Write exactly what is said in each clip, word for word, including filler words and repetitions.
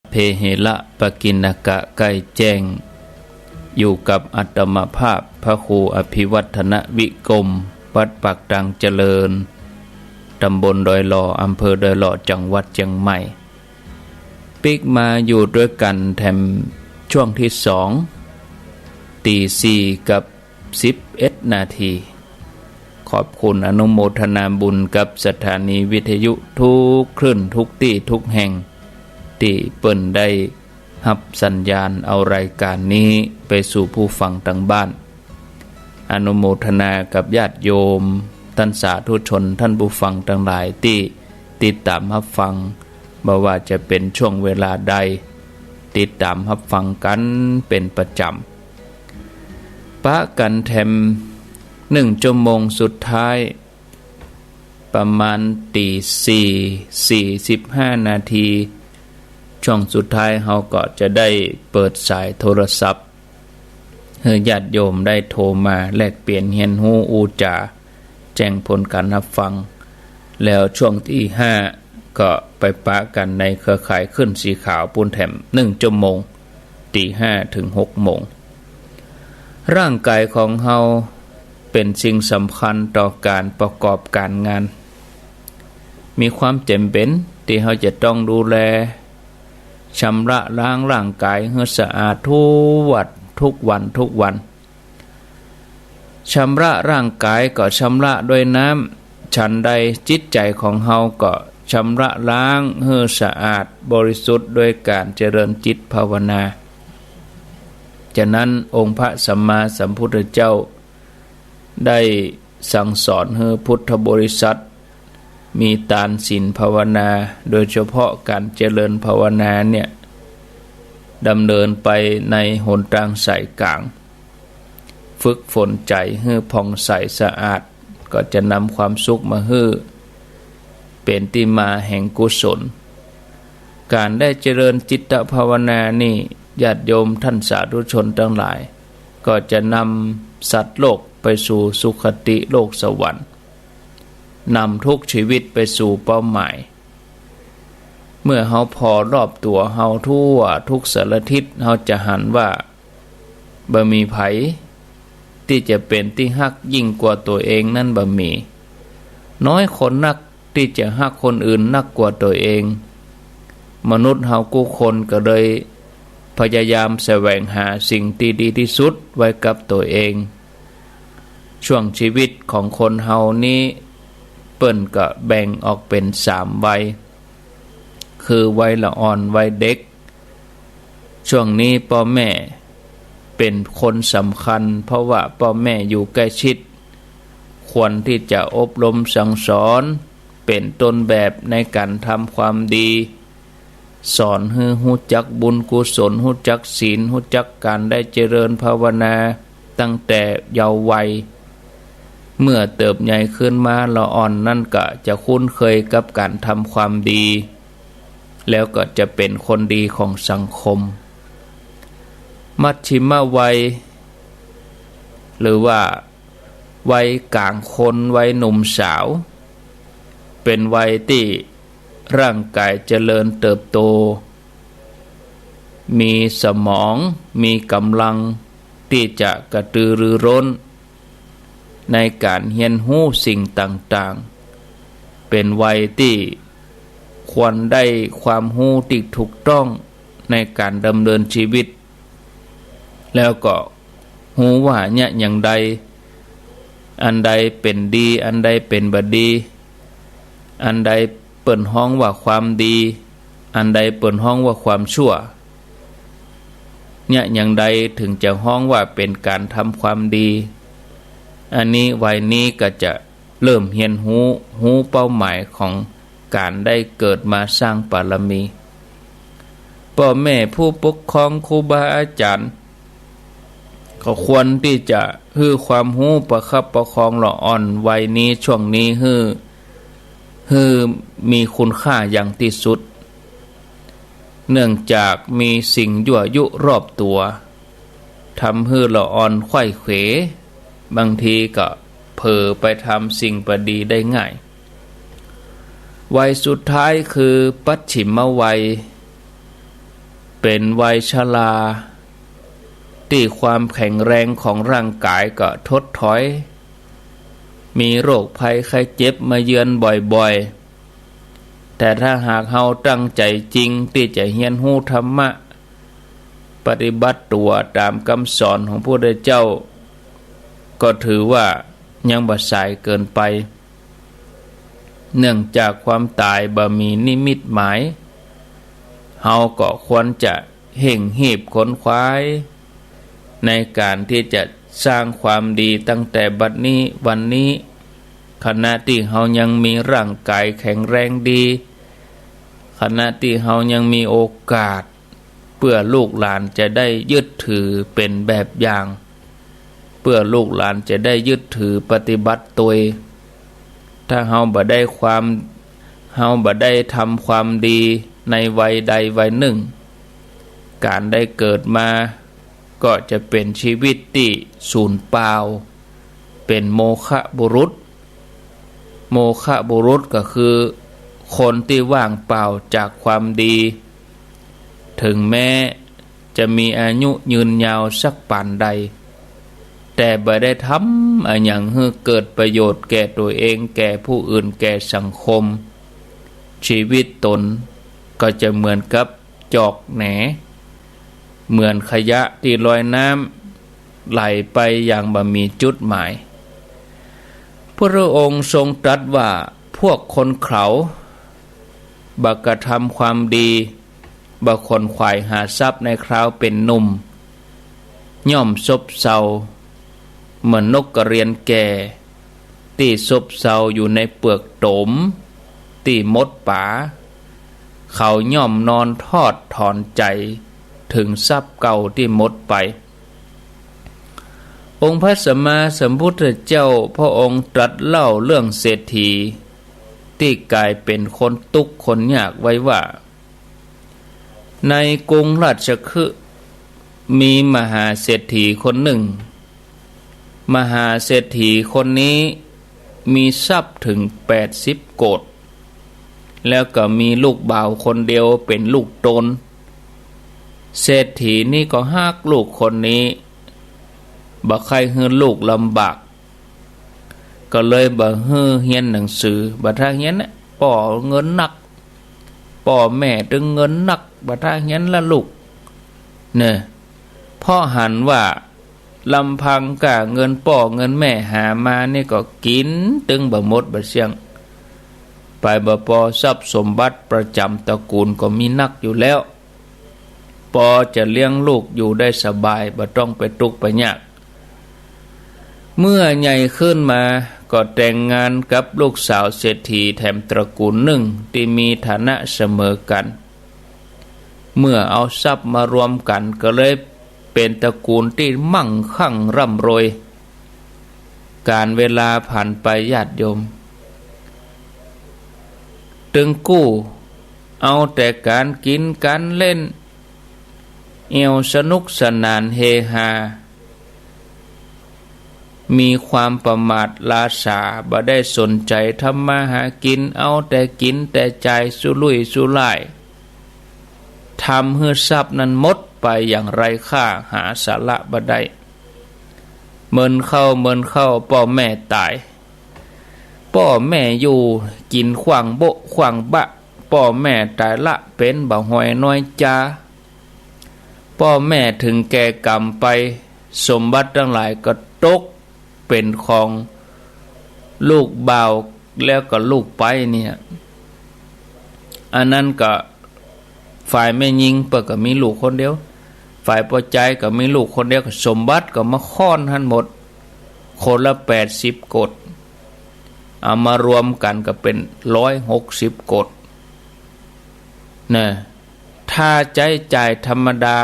เพเหระปกิณกะ ใก้แจ้ง อยู่กับอาตมาภาพพระครูอภิวัฒนวิกรม วัดปากตางเจริญ ตำบลดอยหล่อ อำเภอดอยหล่อ จังหวัดเจียงใหม่ ปิ๊กมาอยู่ตวยกั๋นแถมช่วงตี้สอง ตีสี่กับสิบเอ็ดนาที ขอบคุณอนุโมทนาบุญกับสถานีวิทยุกู้คลื่นกู้ตี้กู้แห่ง ตี้เปิ้นได้ฮับสัญญาณเอารายก๋านนี้ไปสู่ผู้ฟังตางบ้าน อนุโมทนากับญาติโยม ต้านสาธุชน ต้านผู้ฟังตังหลายตี้ติดต๋ามฮับฟัง บ่ว่าจะเป๋นช่วงเวลาใด ติดต๋ามฮับฟังกั๋นเป๋นประจ๋ำ ปะกั๋นแถมนึ่งชั่วโมงสุดท้าย ประมาณตีสี่ สี่สิบห้านาที ช่วงสุดท้ายเฮาก็จะได้เปิดสายโทรศัพท์ หื้อญาติโยมได้โทรมาแลกเปลี่ยนเฮียนฮู้อู้จ๋า แจ้งผลก๋านฮับฟัง แล้วช่วงตี้ห้าก็ไปปะกั๋นในเครือข่ายคลื่นสีขาวปู้นแถมนึ่งชั่วโมง ตีห้าเถิงหกโมง ร่างก๋ายของเฮาเป๋นสิ่งสำคัญต่อก๋านประกอบก๋านงาน มีความจ๋ำเป๋นตี้เฮาจะต้องดูแล ชำระล้างร่างก๋ายหื้อสะอาดทั่วทุกวันทุกวัน ชำระร่างก๋ายก็ชำระด้วยน้ำ ฉันใดจิตใจ๋ของเฮาก็ชำระล้างหื้อสะอาดบริสุทธิ์ด้วยก๋านเจริญจิตภาวนา ฉะนั้นองค์พระสัมมาสัมพุทธเจ้าได้สั่งสอนหื้อพุทธบริษัท มีตานศีลภาวนา โดยเฉพาะก๋านเจริญภาวนาเนี่ย ดำเนินไปในหนตางสายก๋าง ฝึกฝนใจ๋หื้อผ่องใสสะอาด ก็จะนำความสุขมาหื้อ เป๋นตี้มาแห่งกุศล ก๋านได้เจริญจิตภาวนานี่ ญาติโยมต้านสาธุชนตังหลาย ก็จะนำสัตว์โลกไปสู่สุคติโลกสวรรค์ นำทุกชีวิตไปสู่เป้าหมาย เมื่อเฮาผ่อรอบตั๋วเฮาทั่วทุกสารทิศ เฮาจะหันว่าบ่มีใผตี้จะเป๋นตี้ฮักยิ่งกว่าตั๋วเองนั้นบ่มี น้อยคนนักตี้จะฮักคนอื่นนักกว่าตั๋วเอง มนุษย์เฮากู้คนก็เลยพยายามแสวงหาสิ่งตี้ดีตี้สุดไว้กับตั๋วเอง ช่วงชีวิตของคนเฮานี้ เปิ้นก็แบ่งออกเป๋นสามวัย คือวัยละอ่อน วัยเด็ก ช่วงนี้ป้อแม่เป๋นคนสำคัญ เพราะว่าป้อแม่อยู่ใก้ชิด ควรตี้จะอบรมสั่งสอน เป๋นต้นแบบในก๋านทำความดี สอนหื้อฮู้จักบุญกุศล ฮู้จักศีล ฮู้จักก๋านได้เจริญภาวนา ตั้งแต่เยาว์วัย เมื่อเติบใหญ่ขึ้นมาละอ่อนนั้นก็จะคุ้นเคยกับก๋านทำความดี แล้วก็จะเป๋นคนดีของสังคม มัชฌิมวัย หรือว่าวัยก๋างคน วัยหนุ่มสาว เป๋นวัยตี้ร่างก๋ายเจริญเติบโต มีสมอง มีก๋ำลังตี้จะกระตือรือร้นในก๋านเฮียนฮู้สิ่งต่างๆ เป๋นวัยตี้ควรได้ความฮู้ตี้ถูกต้องในก๋านดำเนินชีวิต แล้วก็ฮู้ว่าเยียะหยังใด อันใดเป๋นดี อันใดเป๋นบ่ดี อันใดเปิ้นฮ้องว่าความดี อันใดเปิ้นฮ้องว่าความชั่ว เยียะหยังใดเถิงจะฮ้องว่าเป๋นก๋านทำความดี อันนี้วัยนี้ก็จะเริ่มเฮียนฮู้ ฮู้เป้าหมายของก๋านได้เกิดมาสร้างบารมี ป้อแม่ผู้ปกครองครูบาอาจ๋ารย์ ก็ควรตี้จะหื้อความฮู้ประคับประคองละอ่อนวัยนี้ ช่วงนี้หื้อ หื้อมีคุณค่าอย่างตี้สุด เนื่องจากมีสิ่งยั่วยุรอบตั๋ว ทำหื้อละอ่อนไขว้เขว บางทีก็เผลอไปทำสิ่งบ่ดีได้ง่าย วัยสุดท้ายคือปัจฉิมวัย เป๋นวัยชรา ตี้ความแข็งแรงของร่างก๋ายก็ถดถอย มีโรคภัยไข้เจ็บมาเยือนบ่อยๆ แต่ถ้าหากเฮาตั้งใจ๋จริงตี้จะเฮียนฮู้ธรรมะ ปฏิบัติตั๋วต๋ามกำสอนของพระพุทธเจ้า ก็ถือว่ายังบ่สายเกินไป เนื่องจากความต๋ายบ่มีนิมิตหมาย เฮาก็ควรจะเฮ่งฮีบขนขวาย ในก๋านตี้จะสร้างความดีตั้งแต่บัดนี้วันนี้ ขณะตี้เฮายังมีร่างก๋ายแข็งแรงดี ขณะตี้เฮายังมีโอกาส เปื้อลูกหลานจะได้ยึดถือเป๋นแบบอย่าง เปื้อลูกหลานจะได้ยึดถือปฏิบัติตวย ถ้าเฮาบ่ได้ความ เฮาบ่ได้ทำความดีในวัยใดวัยนึ่ง ก๋านได้เกิดมาก็จะเป๋นชีวิตตี้สูญเปล่า เป๋นโมฆะบุรุษ โมฆะบุรุษก็คือคนตี้ว่างเปล่าจากความดี เถิงแม้จะมีอายุยืนยาวสักปานใด แต่บ่ได้ทำอะหยังหื้อเกิดประโยชน์แก่ตั๋วเอง แก่ผู้อื่น แก่สังคม ชีวิตต๋นก็จะเหมือนกับจอกแหน เหมือนขยะตี้ลอยน้ำไหลไปอย่างบ่มีจุดหมาย พระองค์ทรงตรัสว่า พวกคนเขลา บ่กระทำความดี บ่ขวนขวายหาทรัพย์ในคราวเป๋นหนุ่ม ย่อมซบเซา เหมือนนกกระเรียนแก่ ตี้ซบเซาอยู่ในเปลือกโต๋มตี้มดป๋า เขาย่อมนอนทอดถอนใจ๋เถิงทรัพย์เก่าตี้มดไป องค์พระสัมมาสัมพุทธเจ้าพระองค์ตรัสเล่าเรื่องเศรษฐี ตี้ก๋ายเป๋นคนตุ๊กข์คนยากไว้ว่า ในกรุงราชคฤห์ มีมหาเศรษฐีคนนึ่ง มหาเศรษฐีคนนี้มีทรัพย์เถิงแปดสิบโกฏ แล้วก็มีลูกบ่าวคนเดียวเป๋นลูกโตน เศรษฐีนี้ก็ฮักลูกคนนี้ บ่ใค่หื้อลูกลำบาก ก็เลยบ่หื้อเฮียนหนังสือ บ่ต้าเฮียนนะ ป้อเงินนัก ป้อแม่ตึงเงินนัก บ่ต้าเฮียนละลูก เน่อ เพราะหันว่าลำพังก้าเงินป้อเงินแม่หามานี่ก็กิ๋นตึงบ่หมดบ่เสี้ยง ไปบ่ปอ ทรัพย์สมบัติประจ๋ำตระกูลก็มีนักอยู่แล้ว ปอจะเลี้ยงลูกอยู่ได้สบาย บ่ต้องไปตุ๊กข์ไปยาก เมื่อใหญ่ขึ้นมาก็แต่งงานกับลูกสาวเศรษฐีแถมตระกูลนึ่งตี้มีฐานะเสมอกั๋น เมื่อเอาทรัพย์มารวมกั๋นก็เลยเป๋นตระกูลตี้มั่งคั่งร่ำรวย ก๋าลเวลาผ่านไปญาติโยม ตึงกู้เอาแต่ก๋านกิ๋นก๋านเล่น เอี่ยวสนุกสนานเฮฮา มีความประมาทล้าสา บ่ได้สนใจ๋ทำมาหากิ๋น เอาแต่กิ๋นแต่จ่ายสุรุ่ยสุร่าย ทำหื้อทรัพย์นั้นหมดไปอย่างไร้ค่า หาสาระบ่ได้ เมินเข้าเมินเข้า ป้อแม่ต๋าย ป้อแม่อยู่กิ๋นขว้างโบ๊ะขว้างบะ ป้อแม่ต๋ายละเป๋นบ่าหอยน้อยจา ป้อแม่เถิงแก่กรรมไป สมบัติตังหลายก็ตกเป๋นของลูกบ่าวแล้วก็ลูกใป๊เนี่ย อันนั้นก็ฝ่ายแม่ญิงเปิ้นก็มีลูกคนเดียว ฝ่ายป้อจายก็มีลูกคนเดียว ก็สมบัติก็มาค่อนหั้นหมด คนละแปดสิบโกฏ เอามารวมกั๋นก็เป๋นร้อยหกสิบโกฏ เน่อ ถ้าใจ๊จ่ายธรรมดา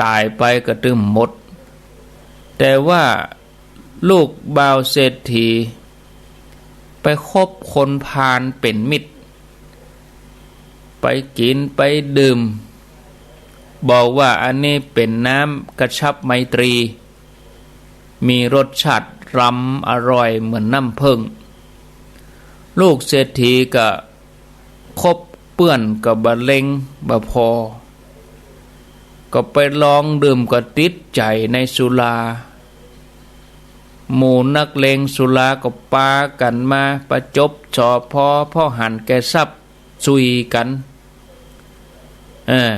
ต๋ายไปก็ตึงหมด แต่ว่าลูกบ่าวเศรษฐีไปคบคนพาลเป๋นมิตร ไปกิ๋นไปดื่ม บอกว่าอันนี้เป๋นน้ำกระชับไมตรี มีรสชาติรำอร่อยเหมือนน้ำผึ้ง ลูกเศรษฐีก็คบ ปื๊อนก็บ่เล็งบ่ผ่อ ก็ไปลองดื่มก็ติดใจ๋ในสุรา หมู่นักเลงสุราก็ปากั๋นมาประจบสอพอ เพราะหันแก่ทรัพย์ ซุยกั๋น เออ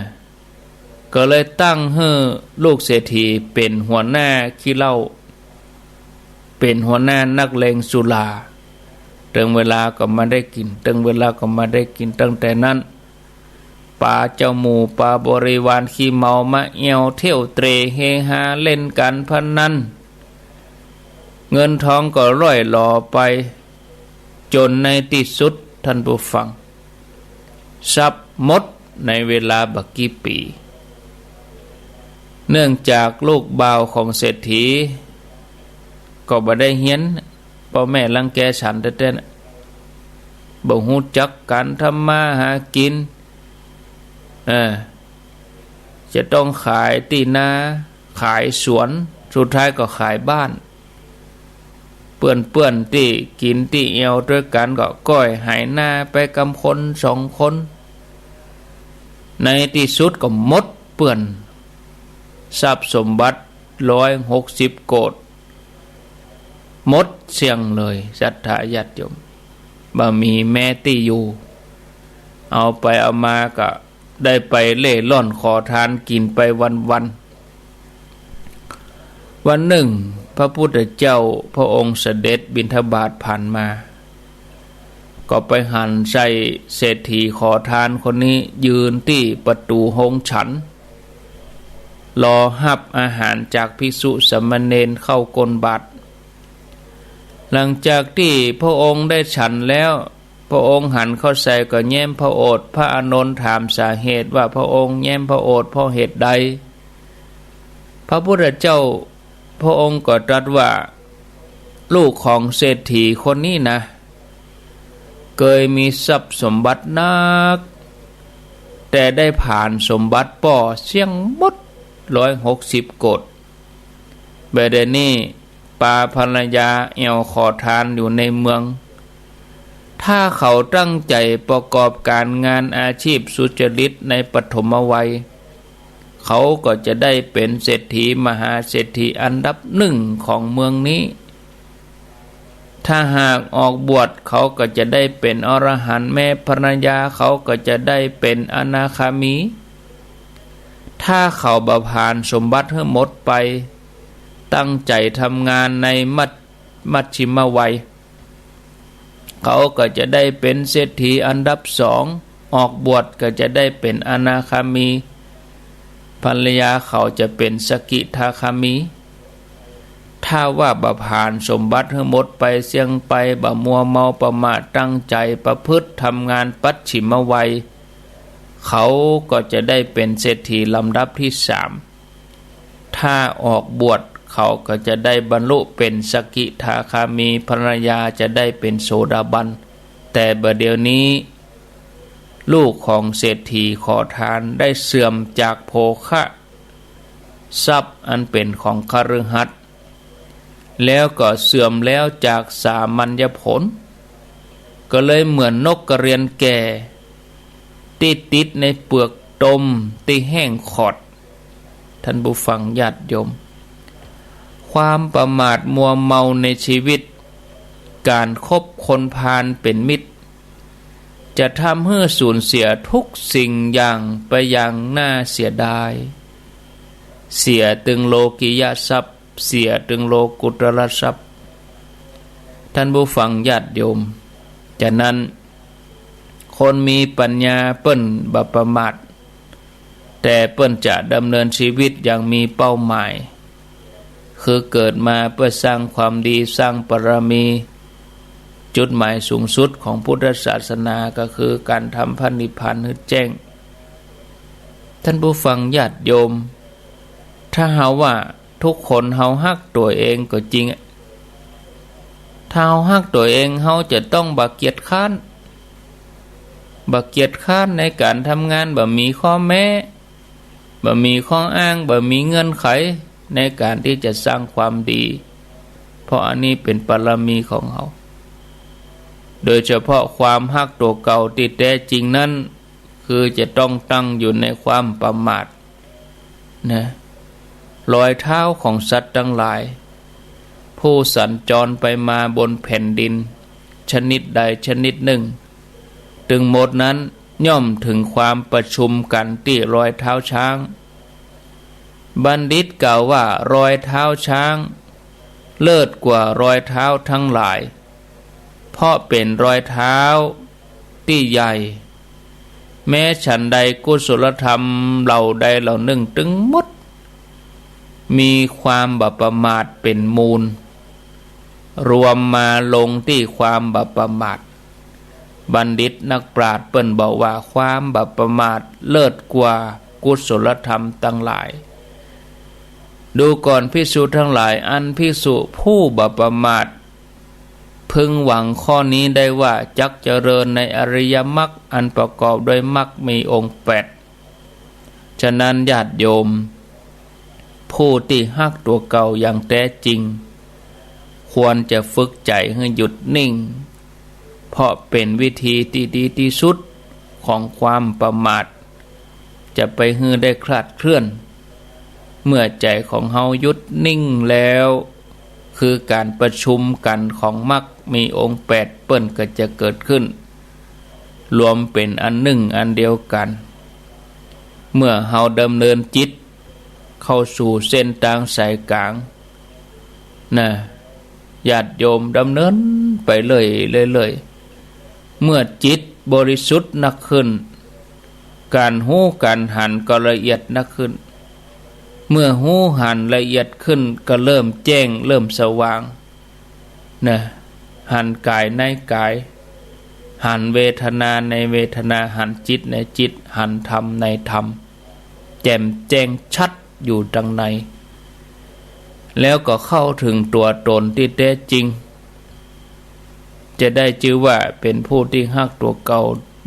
ก็เลยตั้งหื้อลูกเศรษฐีเป๋นหัวหน้าขี้เหล้า เป๋นหัวหน้านักเลงสุรา เถิงเวลาก็มาได้กิ๋น เถิงเวลาก็มาได้กิ๋น ตั้งแต่นั้น ปาเจ้าหมู่ปาบริวารขี้เมามาแอ่วเที่ยวเตร่เฮฮาเล่นก๋านพนัน เงินทองก็ร่อยหรอไป จ๋นในตี้สุด ท่านผู้ฟัง ทรัพย์หมดในเวลาบ่กี่ปี๋ เนื่องจากลูกบ่าวของเศรษฐีก็บ่ได้เฮียน ป้อแม่รังแกสันแต๊ๆ น่ะ บ่ฮู้จักก๋านทำมาหากิ๋น เออ จะต้องขายตี้นา ขายสวน สุดท้ายก็ขายบ้าน เปื้อนๆ ตี้กิ๋นตี้แอ่วตวยกั๋นก็ก้อยหายหน้าไปกำคนสองคน ในตี้สุดก็หมดเปื้อน ทรัพย์สมบัติร้อยหกสิบโกฏ หมดเสี้ยงเลย ศรัทธาญาติโยม บ่มีแม้ตี้อยู่ เอาไปเอามาก็ได้ไปเล่ร่อนขอทานกิ๋นไปวันๆ วันนึ่ง พระพุทธเจ้าพระองค์เสด็จบิณฑบาตผ่านมา ก็ไปหันใส่เศรษฐีขอทานคนนี้ยืนตี้ประตู๋โฮงฉัน รอฮับอาหารจากภิกษุสามเณรเข้าก้นบาตร หลังจากตี้พระองค์ได้ฉันแล้ว พระองค์หันเข้าใส่ก็แย้มพระโอษฐ์ พระอานนท์ถามสาเหตุว่าพระองค์แย้มพระโอษฐ์เพราะเหตุใด พระพุทธเจ้าพระองค์ก็ตรัสว่า ลูกของเศรษฐีคนนี้นะ เกยมีทรัพย์สมบัตินัก แต่ได้ผลาญสมบัติป้อเสี้ยงหมดร้อยหกสิบโกฏ บ่าเดี่ยวนี้ปาภรรยาแอ่วขอทานอยู่ในเมือง ถ้าเขาตั้งใจ๋ประกอบก๋านงานอาชีพสุจริตในปฐมวัย เขาก็จะได้เป๋นเศรษฐีมหาเศรษฐีอันดับหนึ่งของเมืองนี้ ถ้าหากออกบวชเขาก็จะได้เป๋นอรหันต์ แม้ภรรยาเขาก็จะได้เป๋นอนาคามี ถ้าเขาบ่ผลาญสมบัติหื้อหมดไป ตั้งใจ๋ทำงานในมัช- มัชฌิมวัย เขาก็จะได้เป๋นเศรษฐีอันดับสอง ออกบวชก็จะได้เป๋นอนาคามี ภรรยาเขาจะเป๋นสกิทาคามี ถ้าว่าบ่ผลาญสมบัติหื้อหมดไปเสี้ยงไป บ่มัวเมาประมาท ตั้งใจ๋ประพฤติทำงานปัจฉิมวัย เขาก็จะได้เป๋นเศรษฐีลำดับที่สาม ถ้าออกบวชเขาก็จะได้บรรลุเป๋นสกิทาคามี ภรรยาจะได้เป๋นโสดาบัน แต่บ่าเดี่ยวนี้ ลูกของเศรษฐีขอทานได้เสื่อมจากโภคะ ทรัพย์อันเป๋นของคฤหัสถ์ แล้วก็เสื่อมแล้วจากสามัญญผล ก็เลยเหมือนนกกระเรียนแก่ ตี้ติดในเปลือกตมตี้แห้งขอด ท่านผู้ฟังญาติโยม ความประมาทมัวเมาในชีวิต ก๋านคบคนพาลเป๋นมิตร จะทำหื้อสูญเสียทุกสิ่งอย่างไปอย่างน่าเสียดาย เสียตึงโลกิยทรัพย์ เสียตึงโลกุตตรทรัพย์ ท่านผู้ฟังญาติโยม ฉะนั้น คนมีปัญญาเปิ้นบ่ประมาท แต่เปิ้นจะดำเนินชีวิตอย่างมีเป้าหมาย คือเกิดมาเพื่อสร้างความดี สร้างบารมี จุดหมายสูงสุดของพุทธศาสนาก็คือก๋านทำพระนิพพานหื้อแจ้ง ท่านผู้ฟังญาติโยม ถ้าเฮาว่าทุกคนเฮาฮักตั๋วเองก็จริงอะ ถ้าเฮาฮักตั๋วเอง เฮาจะต้องบ่เกียจคร้าน บ่เกียจคร้านในก๋านทำงาน บ่มีข้อแม้ บ่มีข้ออ้าง บ่มีเงื่อนไขในก๋านตี้จะสร้างความดี เพราะอันนี้เป๋นบารมีของเฮา โดยเฉพาะความฮักตั๋วเก่าตี้แต๊จริงนั้น คือจะต้องตั้งอยู่ในความประมาทนะ รอยเท้าของสัตว์ตังหลาย ผู้สัญจรไปมาบนแผ่นดิน ชนิดใดชนิดนึ่ง ตึงหมดนั้นย่อมเถิงความประชุมกั๋นตี้รอยเท้าช้าง บัณฑิตกล่าวว่ารอยเท้าช้างเลิศกว่ารอยเท้าตังหลาย เพราะเป๋นรอยเท้าตี้ใหญ่ แม้ฉันใดกุศลธรรมเหล่าใดเหล่านึ่งตึงหมด มีความบ่ประมาทเป๋นมูล รวมมาลงตี้ความบ่ประมาท บัณฑิตนักปราชญ์เปิ้นบอกว่าความบ่ประมาทเลิศกว่ากุศลธรรมตังหลาย ดูก่อนภิกษุตังหลาย อันภิกษุผู้บ่ประมาท พึงหวังข้อนี้ได้ว่าจักเจริญในอริยมรรคอันประกอบด้วยมรรคมีองค์แปด ฉะนั้นญาติโยม ผู้ตี้ฮักตั๋วเก่าอย่างแต๊จริง ควรจะฝึกใจ๋หื้อหยุดนิ่ง เพราะเป๋นวิธีตี้ดีตี้สุดของความประมาท จะไปหื้อได้คลาดเคลื่อน เมื่อใจ๋ของเฮาหยุดนิ่งแล้ว คือก๋านประชุมกั๋นของมรรคมีองค์แปดเปิ้นก็จะเกิดขึ้น รวมเป๋นอันนึ่งอันเดียวกั๋น เมื่อเฮาดำเนินจิตเข้าสู่เส้นตางสายก๋าง นะ ญาติโยมดำเนินไปเรื่อยๆ เมื่อจิตบริสุทธิ์นักขึ้น ก๋านฮู้ก๋านหันก็ละเอียดนักขึ้น เมื่อฮู้หันละเอียดขึ้นก็เริ่มแจ้งเริ่มสว่าง นะ หันก๋ายในก๋าย หันเวทนาในเวทนา หันจิตในจิต หันธรรมในธรรม แจ่มแจ้งชัดอยู่ตังใน แล้วก็เข้าเถิงตั๋วต๋นตี้แต๊จริง จะได้จื้อว่าเป๋นผู้ตี้ฮักตั๋วเก่า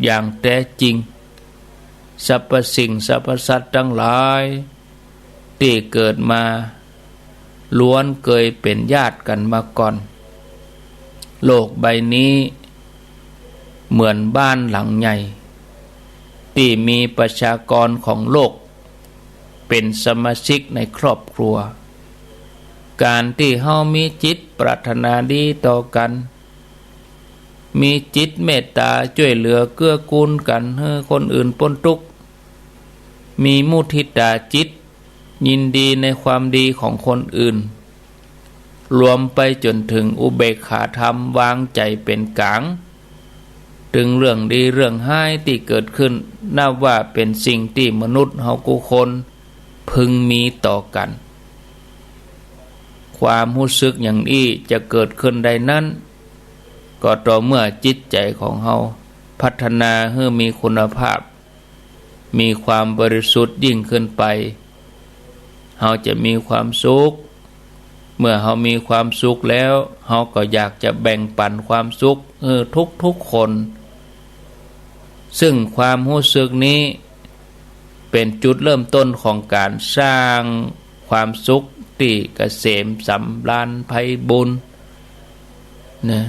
อย่างแต๊จริง สรรพสิ่งสรรพสัตว์ตังหลายตี้เกิดมา ล้วนเกยเป๋นญาติกั๋นมาก่อน โลกใบนี้เหมือนบ้านหลังใหญ่ ตี้มีประชากรของโลกเป๋นสมาชิกในครอบครัว ก๋านตี้เฮามีจิตปรารถนาดีต่อกั๋น มีจิตเมตตาจ้วยเหลือเกื้อกูลกั๋นหื้อคนอื่นป๊นตุ๊กข์ มีมุทิตาจิต ยินดีในความดีของคนอื่น รวมไปจ๋นเถิงอุเบกขาธรรม วางใจ๋เป๋นก๋าง ตึงเรื่องดีเรื่องฮ้ายตี้เกิดขึ้น นับว่าเป๋นสิ่งตี้มนุษย์เฮากู้คนพึงมีต่อกั๋น ความฮู้สึกอย่างอี้จะเกิดขึ้นได้นั้น ก็ต่อเมื่อจิตใจ๋ของเฮาพัฒนาหื้อมีคุณภาพ มีความบริสุทธิ์ยิ่งขึ้นไป เฮาจะมีความสุข เมื่อเฮามีความสุขแล้ว เฮาก็อยากจะแบ่งปั๋นความสุขหื้อทุกๆ คน ซึ่งความฮู้สึกนี้เป๋นจุดเริ่มต้นของก๋านสร้างความสุขตี้เกษมสำราญไพบูลย์ นะ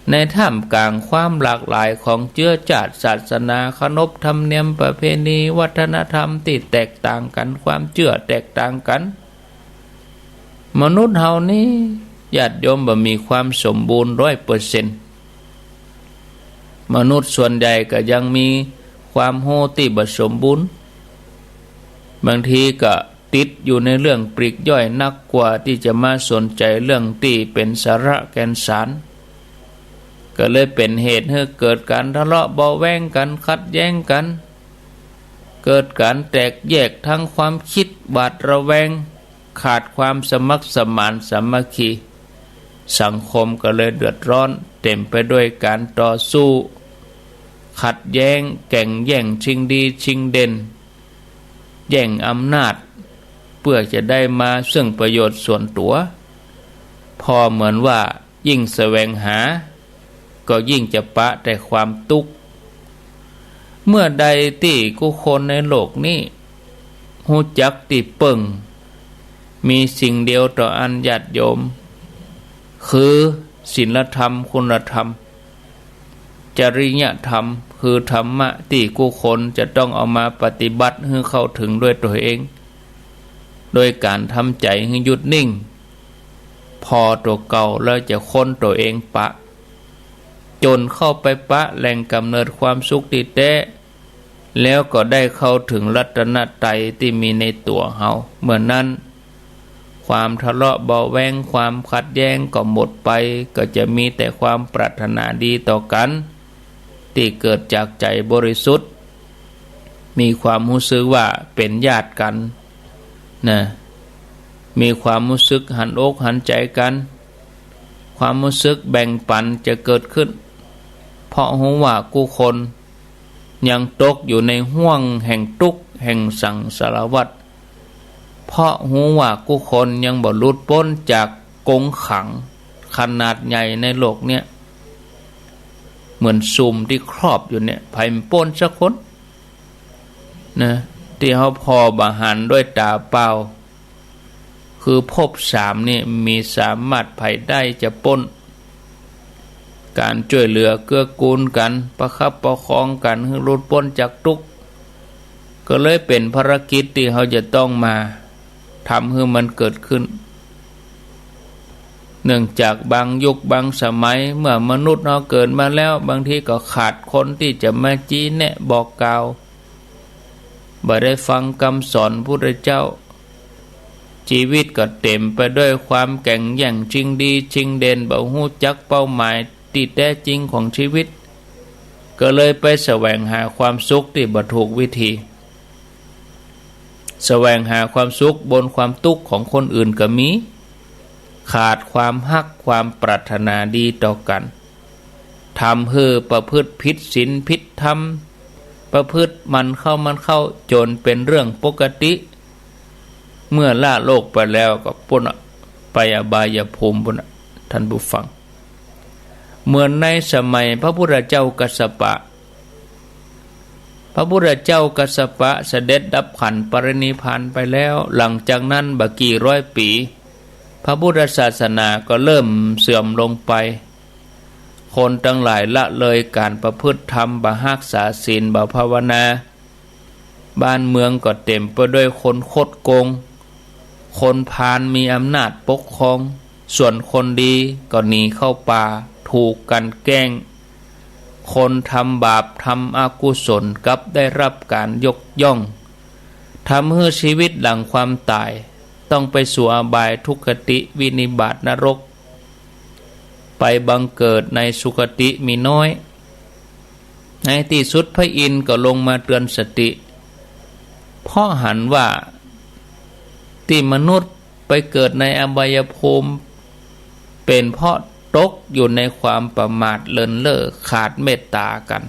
ในท่ามกลางความหลากหลายของเจื้อจาติ ศาสนา ขนบธรรมเนียมประเพณี วัฒนธรรมตี้แตกต่างกั๋น ความเจื้อแตกต่างกั๋น มนุษย์เฮานี้ญาติโยมบ่มีความสมบูรณ์ร้อยเปอร์เซ็นต์ มนุษย์ส่วนใหญ่ก็ยังมีความฮู้ตี้บ่สมบูรณ์ บางทีก็ติดอยู่ในเรื่องปลีกย่อยนักกว่าตี้จะมาสนใจ๋เรื่องตี้เป๋นสาระแก่นสาร ก็เลยเป๋นเหตุหื้อเกิดก๋านทะเลาะเบาะแว้งกั๋น ขัดแย้งกั๋น เกิดก๋านแตกแยกทางความคิด หวาดระแวง ขาดความสมัครสมานสามัคคี สังคมก็เลยเดือดร้อน เต็มไปด้วยก๋านต่อสู้ ขัดแย้ง แก่งแย่งชิงดีชิงเด่น แย่งอำนาจ เพื่อจะได้มาซึ่งประโยชน์ส่วนตั๋ว ผ่อเหมือนว่ายิ่งแสวงหา ก็ยิ่งจะปะแต่ความตุ๊กข์ เมื่อใดตี้กู้คนในโลกนี้ฮู้จักตี้เปิ้ง มีสิ่งเดียวต่ออั้นญาติโยม คือศีลธรรม คุณธรรม จริยธรรม คือธรรมะตี้กู้คนจะต้องเอามาปฏิบัติหื้อเข้าเถิงด้วยตั๋วเอง โดยก๋านทำใจ๋หื้อหยุดนิ่ง ผ่อตั๋วเก่าแล้วจะค้นตั๋วเองปะ จ๋นเข้าไปปะแหล่งก๋ำเนิดความสุขตี้แต๊ แล้วก็ได้เข้าเถิงรัตนตรัยตี้มีในตั๋วเฮา เมื่อนั้น ความทะเลาะเบาะแว้ง ความขัดแย้งก็หมดไป ก็จะมีแต่ความปรารถนาดีต่อกั๋น ตี้เกิดจากใจ๋บริสุทธิ์ มีความฮู้สึกว่าเป๋นญาติกั๋น นะ มีความฮู้สึกหันอกหันใจ๋กั๋น ความฮู้สึกแบ่งปั๋นจะเกิดขึ้น เพราะฮู้ว่ากู้คนยังตกอยู่ในห้วงแห่งตุ๊กข์แห่งสังสารวัฏ เพราะฮู้ว่ากู้คนยังบ่หลุดป๊นจากกรงขังขนาดใหญ่ในโลกเนี่ย เหมือนซุมตี้ครอบอยู่เนี่ย ใผบ่ป๊นสักคน นะ ตี้เฮาผ่อบ่หันด้วยต๋าเปล่า คือภพสามนี่มีสามารถใผได้จะป๊น ก๋านจ้วยเหลือเกื้อกูลกั๋น ประคับประคองกั๋นหื้อหลุดป๊นจากตุ๊กข์ ก็เลยเป๋นภารกิจตี้เฮาจะต้องมาทำหื้อมันเกิดขึ้น เนื่องจากบางยุคบางสมัย เมื่อมนุษย์เฮาเกิดมาแล้ว บางทีก็ขาดคนตี้จะมาจี้แนะบอกกล่าว บ่ได้ฟังกำสอนพุทธเจ้า จีวิตก็เต๋มไปด้วยความแก่งแย่ง ชิงดีชิงเด่น บ่ฮู้จักเป้าหมายตี้แต๊จริงของจีวิต ก็เลยไปแสวงหาความสุขตี้บ่ถูกวิธี แสวงหาความสุขบนความตุ๊กข์ของคนอื่นก็มี ขาดความฮักความปรารถนาดีต่อกั๋น ทำหื้อประพฤติผิดศีลผิดธรรม ประพฤติมันเข้ามันเข้าจ๋นเป๋นเรื่องปกติ เมื่อละโลกไปแล้วก็ปู้นน่ะ ไปอบายภูมิปู้นน่ะ ท่านผู้ฟัง เหมือนในสมัยพระพุทธเจ้ากัสสปะ พระพุทธเจ้ากัสสปะเสด็จดับขันธ์ปรินิพพานไปแล้ว หลังจากนั้นบ่กี่ร้อยปี๋ พระพุทธศาสนาก็เริ่มเสื่อมลงไป คนตังหลายละเลยก๋านประพฤติธรรม บ่ฮักษาศีล บ่ภาวนา บ้านเมืองก็เต๋มไปด้วยคนคดโกง คนพาลมีอำนาจปกครอง ส่วนคนดีก็หนีเข้าป่า ถูกกลั่นแกล้ง คนทำบาปทำอกุศลกลับได้รับก๋านยกย่อง ทำหื้อชีวิตหลังความต๋ายต้องไปสู่อบายทุคติวินิบาตนรก ไปบังเกิดในสุคติมีน้อย ในตี้สุดพระอินทร์ก็ลงมาเตือนสติ เพราะหันว่าตี้มนุษย์ไปเกิดในอบายภูมิ เป๋นเพราะตกอยู่ในความประมาทเลินเล่อ ขาดเมตต๋ากั๋น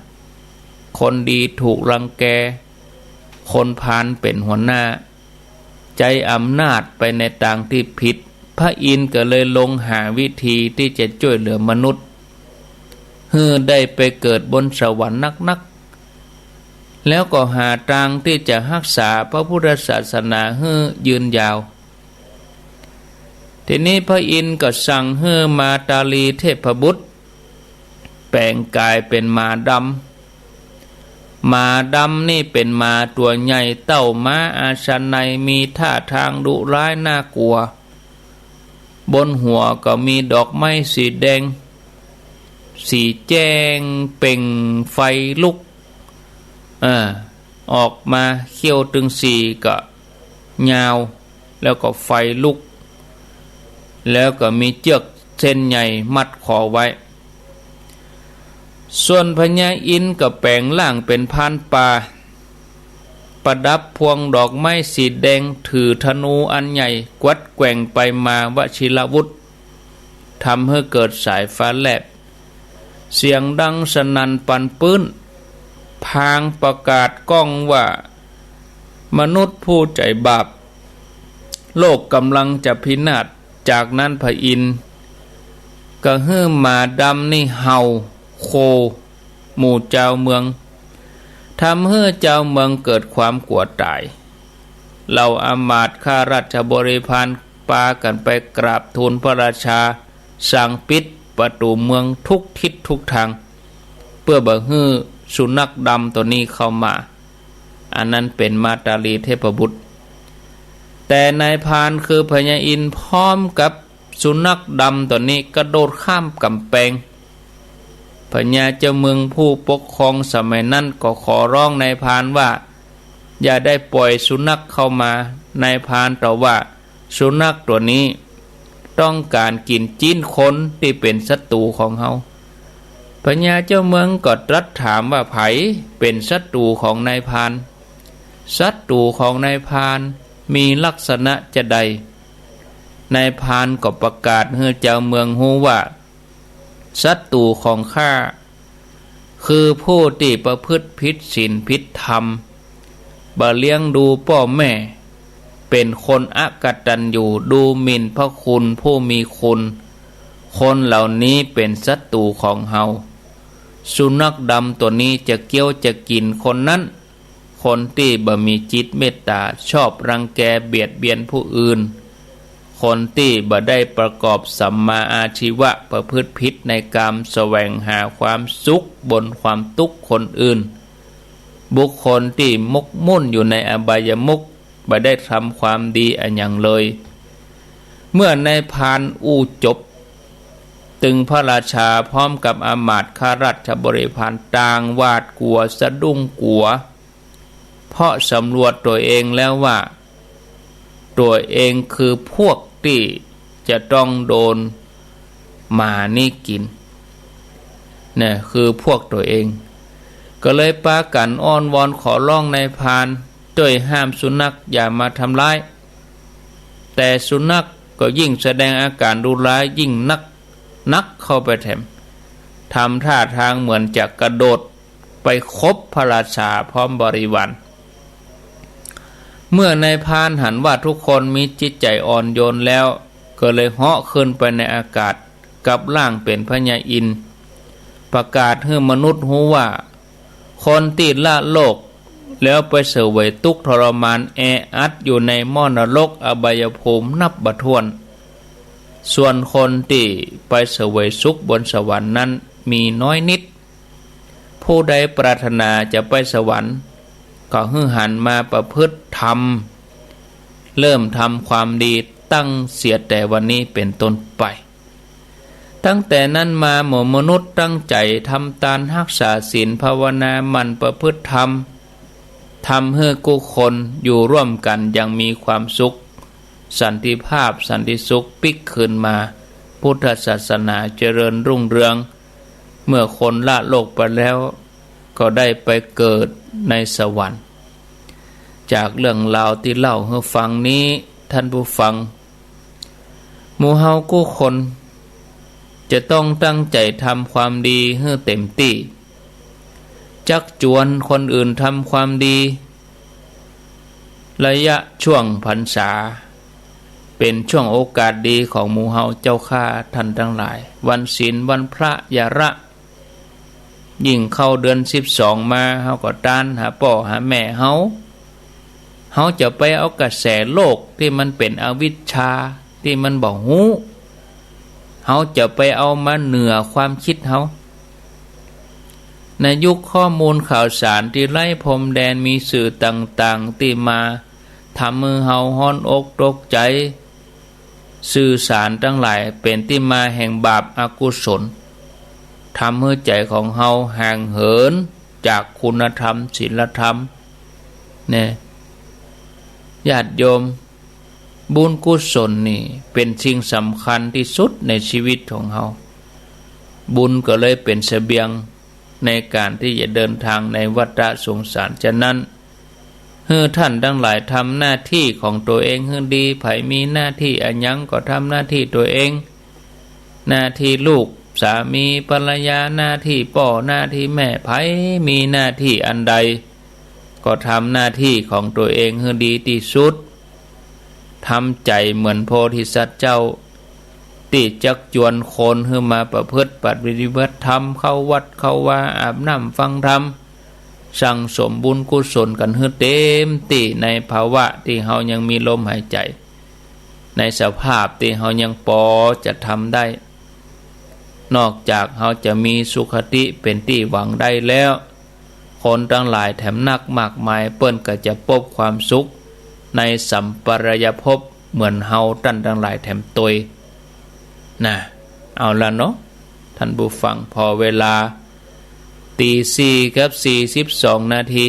คนดีถูกรังแก คนพาลเป๋นหัวหน้า ใจ๊อำนาจไปในตางตี้ผิด พระอินทร์ก็เลยลงหาวิธีตี้จะจ้วยเหลือมนุษย์ หื้อได้ไปเกิดบนสวรรค์นักๆ แล้วก็หาตางตี้จะฮักษาพระพุทธศาสนาหื้อยืนยาว ทีนี้พระอินทร์ก็สั่งหื้อมาตาลีเทพบุตร แป๋งก๋ายเป๋นหมาดำ หมาดำนี่เป๋นหมาตั๋วใหญ่เต้าม้าอาชาไนย มีท่าตางดุร้ายน่ากลัว บนหัวก็มีดอกไม้สีแดง สีแจ้งเปล่งไฟลุก เออ ออกมา เขี้ยวตึงสี่ก็ยาว แล้วก็ไฟลุก แล้วก็มีเจื้อกเส้นใยมัดคอไว้ ส่วนพญาอินทร์ก็แป๋งร่างเป๋นพรานป่า ประดับพวงดอกไม้สีแดง ถือธนูอันใหญ่ กวัดแกว่งไปมาวชิรวุธ ทำหื้อเกิดสายฟ้าแลบ เสียงดังสนั่นปั่นปื้น พลางประกาศก้องว่า มนุษย์ผู้ใจ๋บาป โลกก๋ำลังจะพินาศ จากนั้นพระอินทร์ก็หื้อหมาดำนี่เห่าโค่หมู่จาวเมือง ทำหื้อจาวเมืองเกิดความกั๋วต๋าย เหล่าอำมาตย์ข้าราชบริพารปากั๋นไปกราบทูลพระราชา สั่งปิดประตู๋เมืองทุกทิศทุกตาง เปื้อบ่หื้อ สุนัขดำตั๋วนี้เข้ามา อันนั้นเป๋นมาตาลีเทพบุตร แต่นายพรานคือพญาอินทร์พร้อมกับสุนัขดำตั๋วนี้กระโดดข้ามก๋ำแปง พญาเจ้าเมืองผู้ปกครองสมัยนั้นก็ขอร้องนายพรานว่า อย่าได้ปล่อยสุนัขเข้ามา นายพรานตอบว่า สุนัขตั๋วนี้ต้องก๋านกิ๋นจิ๊นคนตี้เป๋นศัตรู๋ของเฮา พญาเจ้าเมืองก็ตรัสถามว่า ใผเป๋นศัตรู๋ของนายพราน ศัตรู๋ของนายพรานมีลักษณะจาใด นายพรานก็ประกาศหื้อจาวเมืองฮู้ว่า ศัตรู๋ของข้าคือผู้ตี้ประพฤติผิดศีลผิดธรรม บ่เลี้ยงดูป้อแม่ เป๋นคนอกตัญญู ดูหมิ่นพระคุณผู้มีคุณ คนเหล่านี้เป๋นศัตรู๋ของเฮา สุนัขดำตั๋วนี้จะเคี้ยวจะกิ๋นคนนั้น คนตี้บ่มีจิตเมตต๋า ชอบรังแกเบียดเบียนผู้อื่น คนตี้บ่ได้ประกอบสัมมาอาชีวะ ประพฤติผิดในกาม แสวงหาความสุขบนความทุกข์คนอื่น บุคคลตี้หมกมุ่นอยู่ในอบายมุข บ่ได้ทำความดีอะหยังเลย เมื่อนายพรานอู้จบ ตึงพระราชาพร้อมกับอำมาตย์ข้าราชบริพารต่างหวาดกลัวสะดุ้งกลัว เพราะสำรวจตั๋วเองแล้วว่า ตั๋วเองคือพวกตี้จะต้องโดนหมานี้กิ๋น เนี่ย คือพวกตั๋วเอง ก็เลยปากั๋นอ้อนวอนขอร้องนายพราน จ้วยห้ามสุนัขอย่ามาทำร้าย แต่สุนัขก็ยิ่งแสดงอาก๋านดุร้ายยิ่งนัก นักเข้าไปแถม ทำท่าทางเหมือนจะกระโดดไปคบพระราชาพร้อมบริวาร เมื่อนายพรานหันว่าทุกคนมีจิตใจ๋อ่อนโยนแล้ว ก็เลยเหาะขึ้นไปในอากาศ กลับร่างเป๋นพญาอินทร์ ประกาศหื้อมนุษย์ฮู้ว่า คนตี้ละโลกแล้วไปเสวยตุ๊กข์ทรมานแออัดอยู่ในหม้อนรกอบายภูมินับบ่ถ้วน ส่วนคนตี้ไปเสวยสุขบนสวรรค์นั้นมีน้อยนิด ผู้ใดปรารถนาจะไปสวรรค์ ก็หื้อหันมาประพฤติธรรม เริ่มทำความดีตั้งเสียแต่วันนี้เป๋นต้นไป ตั้งแต่นั้นมาหมู่มนุษย์ตั้งใจ๋ทำตาน ฮักษาศีล ภาวนา หมั่นประพฤติธรรม ทำหื้อกู้คนอยู่ร่วมกั๋นอย่างมีความสุข สันติภาพ สันติสุขปิ๊กคืนมา พุทธศาสนาเจริญรุ่งเรือง เมื่อคนละโลกไปแล้ว ก็ได้ไปเกิดในสวรรค์ จากเรื่องราวตี้เล่าหื้อฟังนี้ ท่านผู้ฟัง หมู่เฮากู้คน จะต้องตั้งใจ๋ทำความดีหื้อเต๋มตี้ จักจวนคนอื่นทำความดี ระยะช่วงพรรษา เป๋นช่วงโอกาสดีของหมู่เฮาเจ้าข้าท่านตังหลาย วันศีลวันพระอย่าละ ยิ่งเข้าเดือนสิบสองมา เฮาก็ตานหาป้อหาแม่เฮา เฮาจะไปเอากระแสโลกตี้มันเป๋นอวิชชา ตี้มันบ่ฮู้ เฮาจะไปเอามาเหนือความกึ๊ดเฮา ในยุคข้อมูลข่าวสารตี้ไร้พรมแดน มีสื่อต่างๆ ตี้มาทำหื้อเฮาฮ้อนอกตกใจ๋ สื่อสารตังหลายเป๋นตี้มาแห่งบาปอกุศล ทำหื้อใจ๋ของเฮาห่างเหินจากคุณธรรมศีลธรรม เนี่ย ญาติโยม บุญกุศลนี่เป๋นสิ่งสำคัญตี้สุดในชีวิตของเฮา บุญก็เลยเป๋นเสบียงในก๋านตี้จะเดินทางในวัฏสงสาร ฉะนั้น หื้อท่านตังหลายทำหน้าตี้ของตั๋วเองหื้อดี ใผมีหน้าตี้อะหยังก็ทำหน้าตี้ตั๋วเอง หน้าตี้ลูก สามี ภรรยา หน้าตี้ป้อ หน้าตี้แม่ ใผมีหน้าตี้อันใด ก็ทำหน้าตี้ของตั๋วเองหื้อดีตี้สุด ทำใจ๋เหมือนโพธิสัตว์เจ้า ตี้จักจวนคนหื้อมาประพฤติปฏิบัติธรรม เข้าวัดเข้าวา อาบน้ำฟังธรรม สั่งสมบุญกุศลกั๋นหื้อเต๋มตี้ ในภาวะตี้เฮายังมีลมหายใจ๋ ในสภาพตี้เฮายังปอจะทำได้ นอกจากเฮาจะมีสุคติเป๋นตี้หวังได้แล้ว คนตังหลายแถมนักมากมาย เปิ้นก็จะปบความสุขในสัมปรายภพเหมือนเฮาต้านตังหลายแถมตวย นะ เอาละเนาะ ท่านผู้ฟัง ผ่อเวลา ตีสี่กับสี่สิบสองนาที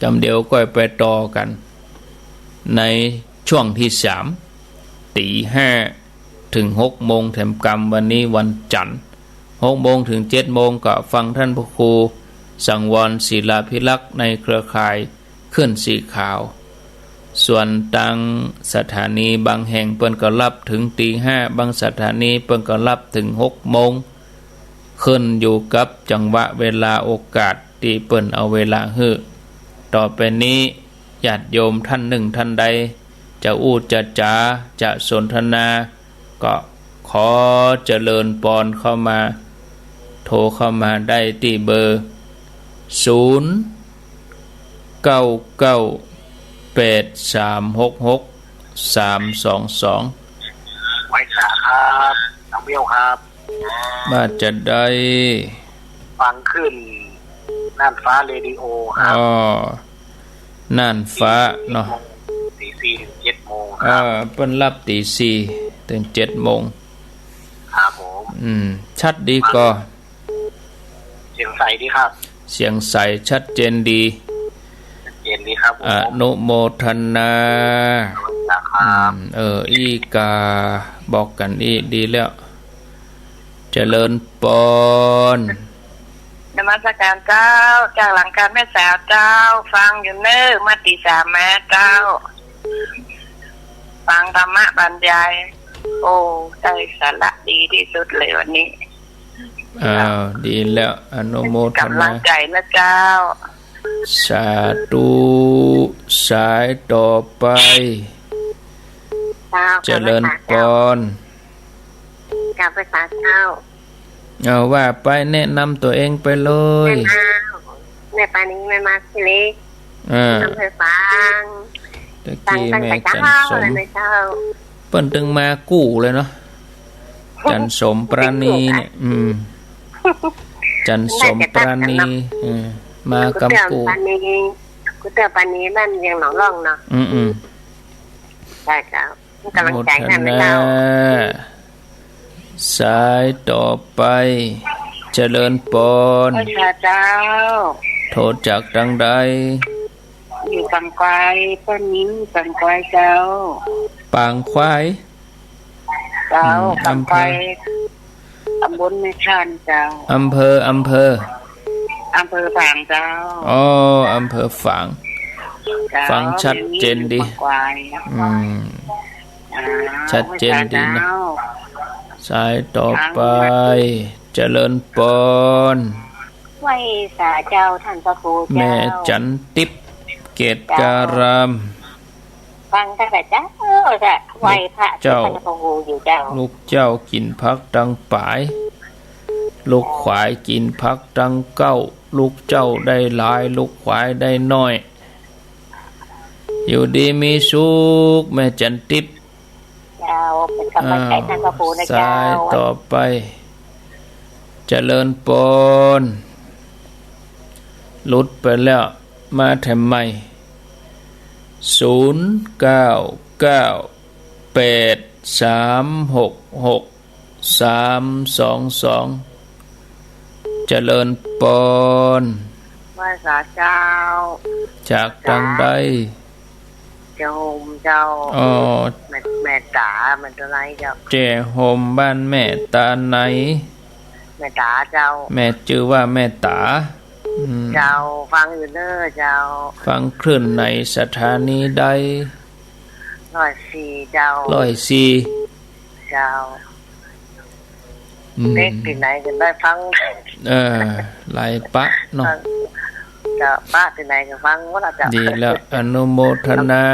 กำเดียวก้อยไปต่อกั๋น ในช่วงตี้สาม ตีห้า เถิงหกโมงแถมกำ วันนี้วันจันทร์ หกโมงเถิงเจ็ดโมง ก็ฟังท่านพระครูสังวรศิลาภิรักษ์ในเครือข่ายคลื่นสีขาว ส่วนตางสถานีบางแห่งเปิ้นก็ฮับเถิงตีห้า บางสถานีเปิ้นก็ฮับเถิงหกโมง ขึ้นอยู่กับจังหวะเวลาโอกาสตี้เปิ้นเอาเวลาหื้อ ต่อไปนี้ ญาติโยมท่านนึ่งท่านใด จะอู้จะจ๋า จะสนทนา ก็ขอเจริญปอนเข้ามา โทรเข้ามาได้ตี้เบอร์ ศูนย์ เก้าเก้า แปดสามหกหก สามสองสอง ไหว้สาครับ น้องเบี้ยวครับ ว่าจะได้ ฟังคลื่นน่านฟ้าเรดิโอครับ อ๋อ น่านฟ้าเนาะ ตีสี่เถิงเจ็ดโมงครับ เออ เปิ้นฮับตีสี่เถิงเจ็ดโมง ครับผม อืม ชัดดีก่อ เสียงใสดีครับ เสียงใสชัดเจนดี ชัดเจนดีครับผม อนุโมทนา ขอบคุณครับ อืม เออ อี้กา บอกกั๋นอี้ดีแล้ว เจริญปอน นมัสการเจ้า จากหลังการแม่สาวเจ้า ฟังอยู่เน่อ มาตีสามมาเจ้า ฟังธรรมะบรรยาย โอ้ ได้สาระดีตี้สุดเลยวันนี้ อ้าว ดีแล้ว อนุโมทนา ก๋ำลังใจ๋นะเจ้า สาธุ สายต่อไป เจ้า เจริญปอน กราบไหว้สาเจ้า เอาว่าไป แนะนำตั๋วเองไปเลย แม่มา แม่ปานี แม่มาขี้เหล็ก อ่า อำเภอฝาง ตะกี้ ฟังตั้งแต่ แม่จันสม เช้าเลยนะเจ้า เปิ้นตึงมากู้เลยเนาะ จันสมปราณีเนี่ย อืม จันสมปราณี เออ มากำกู้ กูเตื้อปานี กูเตื้อปานี บ้านเวียงหนองล่องเนาะ อืม อืม ใช่เจ้า ก๋ำลังใจ๋นะเจ้า โมทนา สายต่อไป เจริญปอน ไหว้สาเจ้า โทรจากตางใด อยู่ปางควาย ป้านิ้ง ปางควายเจ้า ปางควาย เจ้า อืม ปางควาย อำเภอ ตำบลแม่ชานเจ้า อำเภอ อำเภอ อำเภอฝางเจ้า อ๋อ อำเภอฝาง เจ้า ฟังชัดเจนดี แม่มีอยู่ปางควาย อืม อ่า ชัดเจนดีนะ ไหว้สาเจ้า สายต่อไป เจริญปอน ไหว้สาเจ้า ท่านพระครูเจ้า แม่จันทิพย์ เกตการาม ฟังตั้งแต่เช้าจ้ะ ไหว้พระเจ้า ท่านพระครูอยู่เจ้า ลูกเจ้ากิ๋นผักตังป๋าย ลูกขวายกิ๋นผักตังเก๊า ลูกเจ้าได้หลาย ลูกขวายได้น้อย อยู่ดีมีสุข แม่จันทิพย์ เจ้า เป๋นก๋ำลังใจ๋ อ้าว ท่านพระครูนะเจ้า สายต่อไป เจริญปอน หลุดไปแล้ว มาแถมใหม่ ศูนย์ เก้า เก้า แปด สาม หก หก สาม สอง สอง เจริญปอน ไหว้สาเจ้า จากตางใด แจ้ห่มเจ้า อ๋อ แม่ แม่ต๋า แม่ต๋าอะไรเจ้า แจ้ห่ม บ้านแม่ต๋าไหน แม่ต๋าเจ้า แม่จื้อว่าแม่ต๋า อืม เจ้า ฟังอยู่เน่อเจ้า ฟังคลื่นในสถานีใด ร้อยสี่เจ้า ร้อยสี่ เจ้า อืม เต๊กตี้ไหนก็ได้ฟัง เออ หลายปะเนาะ ฟัง เจ้า ปะตี้ไหนก็ฟังหมดละเจ้า ดีแล้ว อนุโมทนา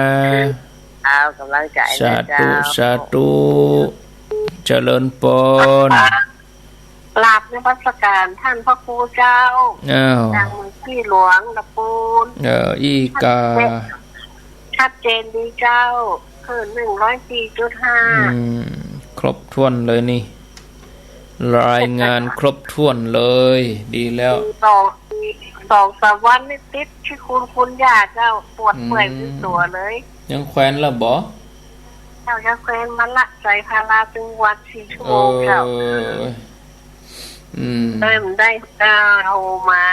เอาก๋ำลังใจ๋นะเจ้า สาธุ สาธุ เจริญปอน กราบนมัสการท่านพระครูเจ้า อ้าว จากเมืองขี้หลวงตะปูน เออ อี้กา ชัดเจนดีเจ้า คลื่นหนึ่งร้อยสี่จุดห้า อืม ครบถ้วนเลยนี่ รายงานครบถ้วนเลย ดีแล้ว ต่อ สองสามวันนี่ติดขี้คุนคุนยาเจ้า ปวดเมื่อย อืม ตึงตั๋วเลย ยังแขวนละบ่ เจ้า ยังแขวนมาละ ใส่พาราตึงวันสี่ชั่วโมงเจ้า เออ อืม เริ่มได้เจ้า โทรมา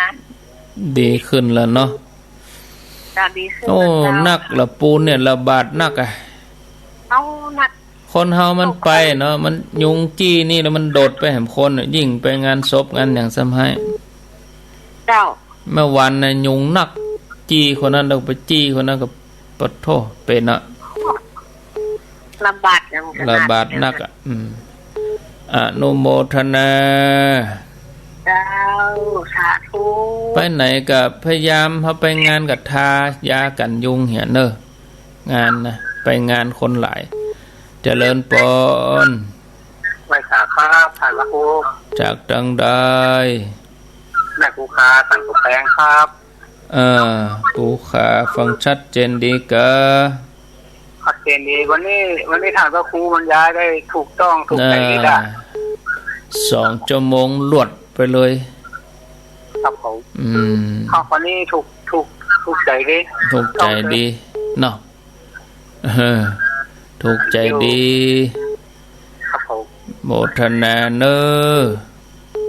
ดีขึ้นแล้วเนาะ เจ้า ดีขึ้น โอ้ แล้วเจ้า นักละปูนเนี่ย ระบาดนักอะ เอา นัก คนเฮามันไปเนาะ มันยุงจี้นี่แล้วมันโดดไปแหมคนน่ะ ยิ่งไปงานศพงานหยังซ้ำไห้ เจ้า เมื่อวานน่ะยุงนัก จี้คนนั้นแล้วไปจี้คนนั้นก็ ปะโท้ เป๋นอะ ระบาดอย่างขนาด ระบาดนักอะ อืม อนุโมทนา เจ้า สาธุ ไปไหนก็พยายามเฮาไปงานก็ทายากั๋นยุงเหียเน่อ งานนะ ไปงานคนหลาย เจริญปอน ไหว้สาครับ ท่านพระครู จากตังใด แม่ครูขา สันกำแพงครับ เออ ครูขา ฟังชัดเจนดีกา ชัดเจนดี วันนี้ วันนี้ท่านพระครูบรรยายได้ถูกต้อง ถูกใจดีละ อ่า สองชั่วโมงรวดไปเลย ครับผม อืม ครับ วันนี้ถูก ถูก ถูกใจดี ถูกใจดีเนาะ เออ ถูกใจดี ครับผม โมทนาเน่อ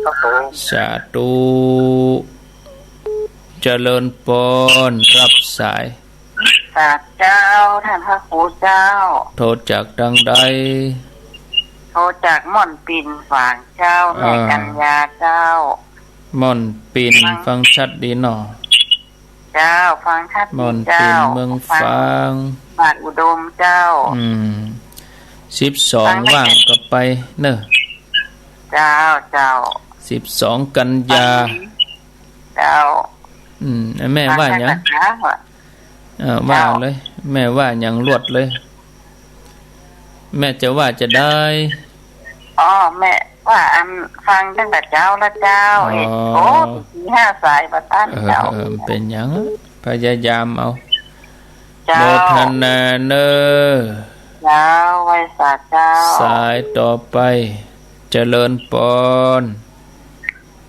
ครับผม สาธุ เจริญปอน รับสาย สาธุเจ้า ท่านพระครูเจ้า โทรจากตังใด โทรจากม่อนปิ่นฝางเจ้า แม่ อ่า กัญญาเจ้า ม่อนปิ่น ฟัง ฟังชัดดีเนาะ เจ้า ฟังชัดดีเจ้า ม่อนปิ่นเมืองฝาง บ้านอุดมเจ้า อืม สิบสอง ฟังไม่ ว่างก็ไปเน่อ เจ้า เจ้า สิบสอง กันยา เจ้า อืม แม่ว่าหยัง ฟังชัดเจ้า เออ ว่า เจ้า เลย แม่ว่าหยังลวดเลย แม่จะว่าจะได้ อ๋อ แม่ว่าอันฟังตั้งแต่เจ๊าละเจ้า อ๋อ เอ็ด โอ้ สี่ห้าสายบ่ตัน เออ เจ้า เออ เป๋นหยัง พยายามเอา เจ้า โมทนาเน่อ เจ้า ไหว้สาเจ้า สายต่อไป เจริญปอน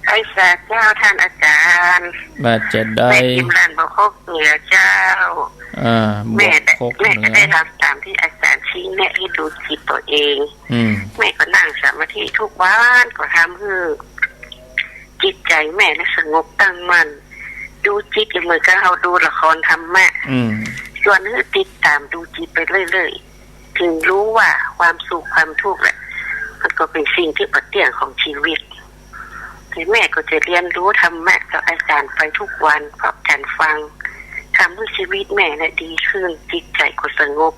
ไหว้สาเจ้าท่านอาจารย์ ว่าจะได้ แม่พิมพ์รันบ่คกเหนือเจ้า อ่า แม่ บ่คกเหนือ แม่ก็ได้ทำตามที่อาจารย์ชี้แนะให้ดูจิตตัวเอง อืม แม่ก็นั่งสมาธิทุกวัน ก็ทำหื้อจิตใจแม่น่ะสงบตั้งมั่น ดูจิตก็เหมือนกับเฮาดูละครธรรมะ อืม ชวนหื้อติดตามดูจิตไปเรื่อยๆ ถึงรู้ว่าความสุขความทุกข์แหละ มันก็เป็นสิ่งที่บ่เตี้ยงของชีวิต แต่แม่ก็จะเรียนรู้ธรรมะกับอาจารย์ไปทุกวัน เพราะการฟังทำให้ชีวิตแม่น่ะดีขึ้น จิตใจก็สงบ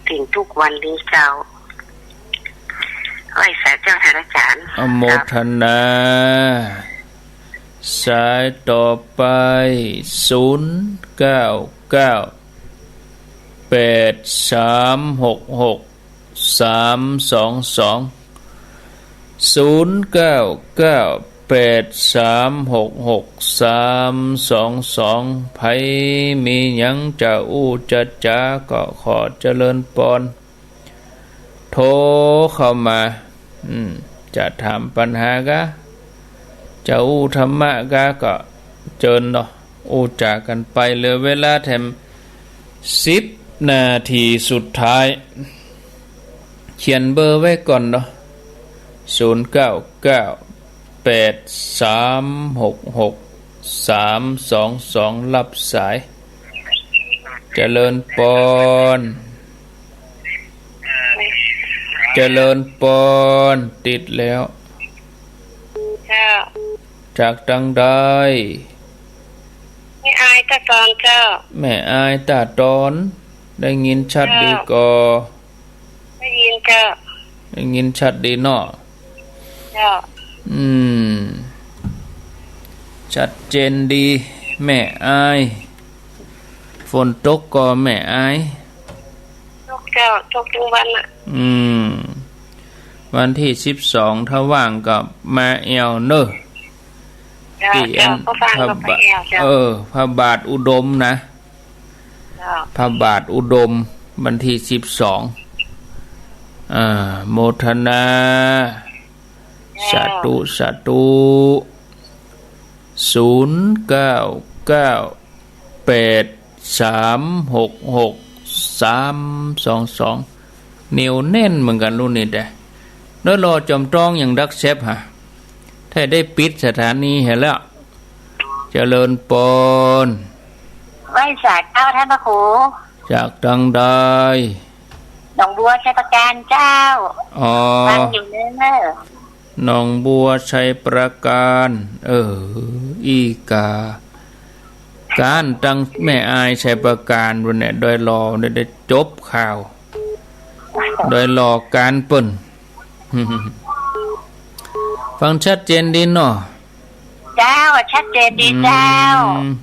ถึงทุกวันนี้เจ้า ไหว้สาเจ้าท่านอาจารย์ อนุโมทนา สายต่อไป ศูนย์เก้าเก้า แปดสามหกหก สามสองสอง ศูนย์เก้าเก้า แปดสามหกหก สามสองสอง ใผมีหยังจะอู้จะจ๋าก็ขอเจริญปอน โทรเข้ามา อืม จะถามปัญหากา จะอู้ธรรมะกา ก็เจิญเนาะ อู้จ๋ากั๋นไป เหลือเวลาแถมสิบนาทีสุดท้าย เขียนเบอร์ไว้ก่อนเนาะ ศูนย์เก้าเก้า แปดสามหกหก สามสองสอง รับสาย เจริญปอน เจริญปอน ติดแล้ว เจ้า จากตังใด แม่อายตาตอนเจ้า แม่อายตาตอน ได้ยินชัดดีก่อ ได้ยินเจ้า ได้ยินชัดดีเนาะ เจ้า อืม ชัดเจนดี แม่อาย ฝนตกก่อแม่อาย ตกเจ้า ตกตึงวันน่ะ อืม วันตี้สิบสอง ถ้าว่างก็มาแอ่วเน่อ เจ้า ตี้ เจ้า อัน ก็ว่างก็ไปแอ่วเจ้า เออ พระบาทอุดมนะ เจ้า พระบาทอุดม วันตี้สิบสอง อ่า โมทนา เจ้า สาธุ สาธุ ศูนย์เก้าเก้าแปดสามหกหกสามสองสอง เหนียวแน่นเหมือนกั๋นลูกนี่แต๊ ดอยหล่อจอมตองยังดักแซ็ปหา ถ้าได้ปิดสถานีเหียแล้ว เจริญปอน ไหว้สาเจ้าต้านพระครู จากตางใด หนองบัวไชยปราการเจ้า อ๋อ ฟังอยู่เน้อ หนองบัวไชยปราการ เออ อี้กา ก้านตังแม่อายไชยปราการปู๊นแหละ ดอยหล่อเนี่ยได้จบข่าว ดอยหล่อก๋านเปิ้น ฟังชัดเจนดีเนาะ เจ้า ชัดเจนดีเจ้า อืม